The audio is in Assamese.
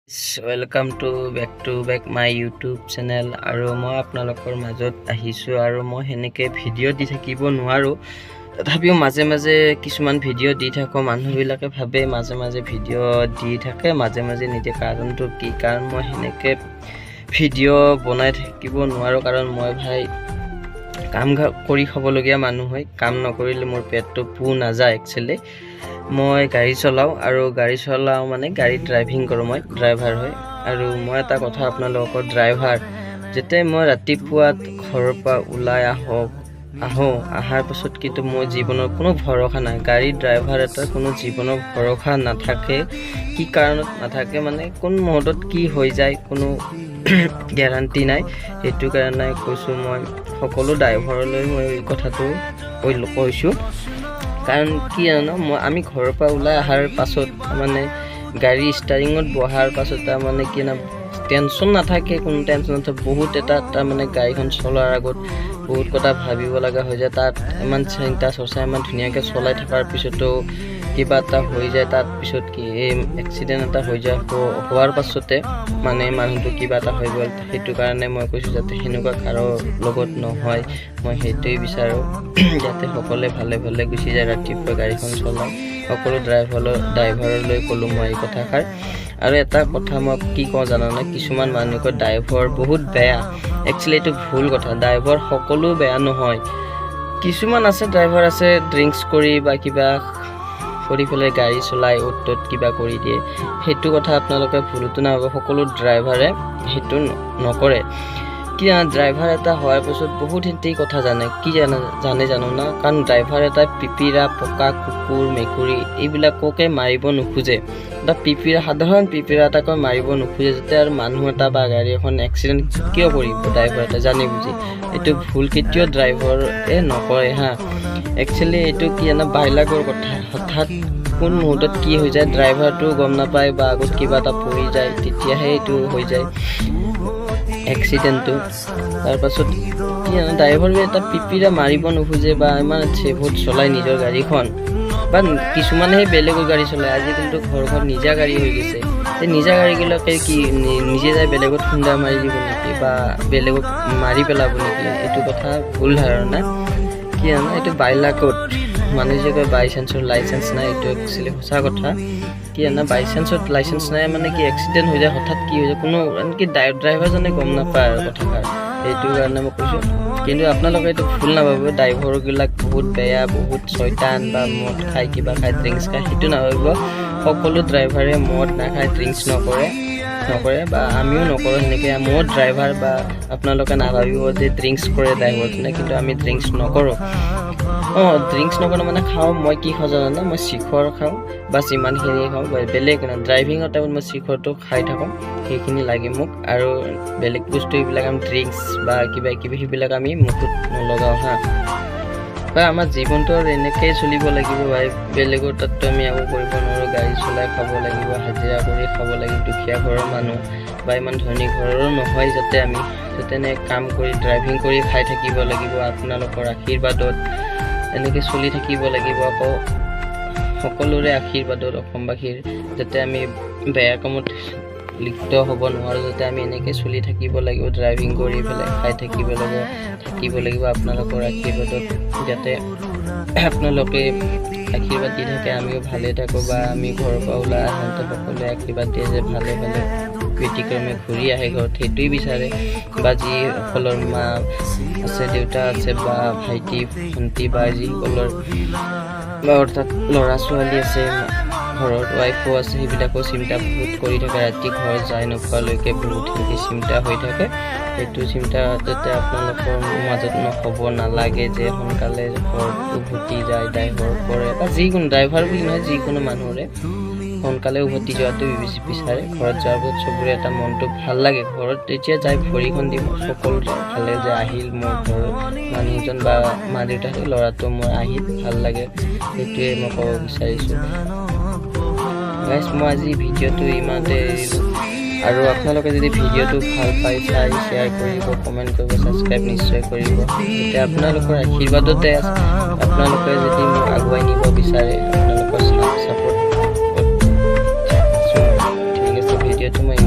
Welcome to back my YouTube channel. আৰু মই আপোনালোকৰ মাজত আহিছোঁ আৰু মই সেনেকৈ ভিডিঅ' দি থাকিব নোৱাৰোঁ, তথাপিও মাজে মাজে কিছুমান ভিডিঅ' দি থাকোঁ। মানুহবিলাকে ভাবে মাজে মাজে ভিডিঅ' দি থাকে, মাজে মাজে নিদিয়ে, কাৰণটো কি? কাৰণ মই সেনেকৈ ভিডিঅ' বনাই থাকিব নোৱাৰোঁ, কাৰণ মই ভাই কাম কৰি খাবলগীয়া মানুহ হয়। কাম নকৰিলে মোৰ পেটটো পুৰ নাযায়। একচুৱেলি মই গাড়ী চলাওঁ আৰু গাড়ী চলাওঁ মানে গাড়ী ড্ৰাইভিং কৰোঁ, মই ড্ৰাইভাৰ হয়। আৰু মই এটা কথা আপোনালোকৰ ড্ৰাইভাৰ, যেতিয়া মই ৰাতিপুৱা ঘৰৰ পৰা ওলাই আহোঁ, অহাৰ পাছত কিন্তু মোৰ জীৱনৰ কোনো ভৰসা নাই। গাড়ী ড্ৰাইভাৰ এটাৰ কোনো জীৱনৰ ভৰসা নাথাকে। কি কাৰণত নাথাকে মানে কোন মুহূৰ্তত কি হৈ যায় কোনো গেৰাণ্টি নাই। সেইটো কাৰণে কৈছোঁ, মই সকলো ড্ৰাইভাৰলৈ মই এই কথাটো কৈছোঁ। কাৰণ কি জানো, আমি ঘৰৰ পৰা ওলাই অহাৰ পাছত, মানে গাড়ী ষ্টাৰিঙত বহাৰ পাছত তাৰমানে কি না টেনশ্যন নাথাকে, কোনো টেনশ্যন নাথাকে। বহুত এটা তাৰমানে গাড়ীখন চলোৱাৰ আগত বহুত কথা ভাবিব লগা হৈ যায়। তাত ইমান চিন্তা চৰ্চা, ইমান ধুনীয়াকৈ চলাই থকাৰ পিছতো কিবা এটা হৈ যায়। তাৰ পিছত কি এই এক্সিডেণ্ট এটা হৈ যায়, হোৱাৰ পাছতে মানে মানুহটো কিবা এটা হৈ গ'ল। সেইটো কাৰণে মই কৈছোঁ যাতে সেনেকুৱা কাৰো লগত নহয়, মই সেইটোৱেই বিচাৰোঁ, যাতে সকলোৱে ভালে ভালে গুচি যায় ৰাতিপুৱা গাড়ীখন চলাই। সকলো ড্ৰাইভাৰলৈ ক'লোঁ মই এই কথাষাৰ। আৰু এটা কথা মই কি কওঁ জানানে? কিছুমান মানুহে কয় ড্ৰাইভাৰ বহুত বেয়া। একচুৱেলি এইটো ভুল কথা। ড্ৰাইভাৰ সকলো বেয়া নহয়। কিছুমান আছে, ড্ৰাইভাৰ আছে, ড্ৰিংকছ কৰি বা কিবা কৰি পেলাই গাড়ী চলাই অ'ত ত'ত কিবা কৰি দিয়ে। সেইটো কথা আপোনালোকে ভুলতো নাভাবে। সকলো ড্ৰাইভাৰে সেইটো নকৰে। কি জানা, ড্ৰাইভাৰ এটা হোৱাৰ পাছত বহুতখিনি কথা জানে। কি জানে জানো না? কাৰণ ড্ৰাইভাৰ এটাই পিপিৰা, পকা, কুকুৰ, মেকুৰী এইবিলাককে মাৰিব নোখোজে। এটা পিপিৰা, সাধাৰণ পিপিৰা এটাকে মাৰিব নোখোজে যেতিয়া আৰু মানুহ এটা বা গাড়ী এখন এক্সিডেণ্ট কিয় কৰিব ড্ৰাইভাৰ এটা জানি বুজি? এইটো ভুল কেতিয়াও ড্ৰাইভাৰে নকৰে। হা, একচুৱেলি এইটো কি জানা, বাই লাকৰ কথা। হঠাৎ কোন মুহূৰ্তত কি হৈ যায় ড্ৰাইভাৰটো গম নাপায় বা আগত কিবা এটা পৰি যায়, তেতিয়াহে এইটো হৈ যায় এক্সিডেণ্টটো। তাৰপাছত কি জানা, ড্ৰাইভাৰে এটা পিপিৰা মাৰিব নোখোজে বা ইমান ছেফত চলাই নিজৰ গাড়ীখন বা কিছুমানেহে বেলেগৰ গাড়ী চলায়। আজিকালিতো ঘৰ ঘৰ নিজা গাড়ী হৈ গৈছে। সেই নিজা গাড়ীবিলাকে কি নিজে যাই বেলেগত খুন্দা মাৰি দিব নেকি বা বেলেগক মাৰি পেলাব নেকি? এইটো কথা ভুল ধাৰণা। কি জানা, এইটো বাই লাকত, মানুহে যে কয় বাই চান্সৰ লাইচেঞ্চ নাই, এইটো একচুৱেলি সঁচা কথা। কি জানা, বাই চান্সত লাইচেঞ্চ নাই মানে কি এক্সিডেণ্ট হৈ যায়, হঠাৎ কি হৈ যায় কোনো আনকি ড্ৰাইভাৰজনে গম নাপায় আৰু কথাষাৰ। সেইটো কাৰণে মই কৈছোঁ। কিন্তু আপোনালোকে এইটো ভুল নাভাবিব, ড্ৰাইভাৰবিলাক বহুত বেয়া, বহুত চয়তান বা মদ খায়, কিবা খায়, ড্ৰিংকছ খায়, সেইটো নাভাবিব। সকলো ড্ৰাইভাৰে মদ নাখায়, ড্ৰিংকছ নকৰে বা আমিও নকৰোঁ সেনেকৈ। মই ড্ৰাইভাৰ বা আপোনালোকে নাভাবিব যে ড্ৰিংকছ কৰে ড্ৰাইভাৰজনে, কিন্তু আমি ড্ৰিংকছ নকৰোঁ। অঁ, ড্ৰিংকছ নকৰোঁ মানে খাওঁ। মই কি খাওঁ জানানে? মই শিখৰ খাওঁ, বাছ, ইমানখিনিয়ে খাওঁ, বেলেগ নাই। ড্ৰাইভিঙৰ টাইমত মই শিখৰটো খাই থাকোঁ, সেইখিনি লাগে মোক। আৰু বেলেগ বস্তু এইবিলাক আমি ড্ৰিংকছ বা কিবা কিবি সেইবিলাক আমি মুখত নলগাওঁ। হা, বা আমাৰ জীৱনটো আৰু এনেকৈয়ে চলিব লাগিব ভাই। বেলেগৰ তাততো আমি একো কৰিব নোৱাৰোঁ। গাড়ী চলাই খাব লাগিব, হাজিৰা কৰি খাব লাগিব। দুখীয়া ঘৰৰ মানুহ বা ইমান ধনী ঘৰৰো নহয়, যাতে আমি যাতে কাম কৰি ড্ৰাইভিং কৰি খাই থাকিব লাগিব। আপোনালোকৰ আশীৰ্বাদত এনেকৈ চলি থাকিব লাগিব। আকৌ সকলোৰে আশীৰ্বাদত, অসমবাসীৰ, যাতে আমি বেয়া কামত লিপ্ত হ'ব নোৱাৰোঁ, যাতে আমি এনেকৈ চলি থাকিব লাগিব, ড্ৰাইভিং কৰি পেলাই খাই থাকিব লাগিব আপোনালোকৰ আশীৰ্বাদত। যাতে আপোনালোকে আশীৰ্বাদ দি থাকে, আমিও ভালে থাকোঁ বা আমি ঘৰৰ পৰা ওলাই আহোঁতে সকলোৱে আশীৰ্বাদ দিয়ে যে ভালে ভালে ব্যতিক্ৰমে ঘূৰি আহে ঘৰত, সেইটোৱেই বিচাৰে। বা যিসকলৰ মা আছে, দেউতা আছে বা ভাইটি ভণ্টি বা যিসকলৰ বা অৰ্থাৎ ল'ৰা ছোৱালী আছে, ঘৰত ৱাইফো আছে, সেইবিলাকো চিন্তা বহুত কৰি থাকে। ৰাতি ঘৰত যাই নোপোৱালৈকে বহুতখিনি চিন্তা হৈ থাকে। সেইটো চিন্তা যাতে আপোনালোকৰ মাজত নহ'ব নালাগে যে সোনকালে ঘৰত উভতি যায় ড্ৰাইভাৰ কৰে বা যিকোনো ড্ৰাইভাৰ বুলি নহয়, যিকোনো মানুহৰে সোনকালে উভতি যোৱাটো বিচাৰে। ঘৰত যোৱাৰ পাছত চবৰে এটা মনটো ভাল লাগে। ঘৰত তেতিয়া যাই ভৰিখন দিব সকলোৰে ভালে যে আহিল মোৰ ঘৰৰ মানুহজন বা মা দেউতা, ল'ৰাটো মোৰ আহিল, ভাল লাগে। সেইটোৱে মই ক'ব বিচাৰিছোঁ। গাইজ, মই আজি ভিডিঅ'টো ইমানতে এৰিলোঁ। আৰু আপোনালোকে যদি ভিডিঅ'টো ভাল পাই চাই শ্বেয়াৰ কৰিব, কমেণ্ট কৰিব, ছাবস্ক্ৰাইব নিশ্চয় কৰিব। তেতিয়া আপোনালোকৰ আশীৰ্বাদতে আছে। আপোনালোকে যদি মোক আগুৱাই নিব বিচাৰে, আপোনালোকৰ ছাপোৰ্ট। ঠিক আছে, ভিডিঅ' যিহেতু মই